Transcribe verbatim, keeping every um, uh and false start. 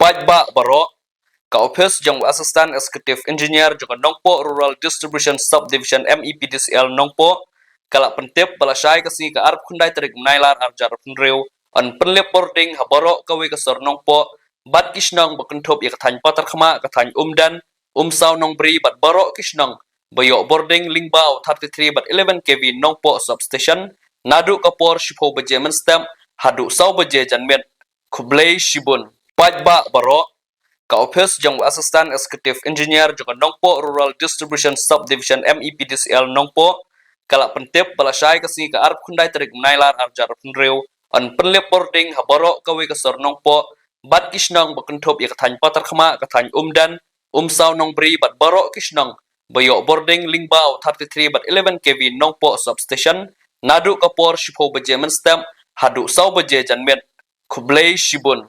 Paidbah baroh, ka ophis jong u Assistant Executive Engineer jong ka Nongpoh Rural Distribution Subdivision, M E P D C L Nongpoh, ka la pyntip ba la shai ka sngi ka arphew khyndai tarik u bnai Lar arhajar arphew hynriew yn pynlip bording ha baroh kawei ka sor Nongpoh bad ki shnong ba kynthup ïa ka thaiñ Patharkhmah, ka thaiñ Umden, Umsaw, Nongbri bad baroh ki shnong ba ïoh bording lyngba u thirty-three bad eleven K V Nongpoh Substation naduh ka por shiphew baje mynstep haduh saw baje janmiet. Khublei shibun. Paidbah baroh, ka ophis jong u Assistant Executive Engineer jong ka Nongpoh Rural Distribution Subdivision, M E P D C L Nongpoh, ka la pyntip ba la shai ka sngi ka arphew khyndai tarik u bnai Lar arhajar arphew hynriew yn pynlip bording ha baroh kawei ka sor Nongpoh bad ki shnong ba kynthup ïa ka thaiñ Patharkhmah, ka thaiñ Umden, Umsaw, Nongbri bad baroh ki shnong ba ïoh bording lyngba u thirty-three bad eleven K V Nongpoh Substation naduh ka por shiphew baje mynstep haduh saw baje janmiet. Khublei shibun.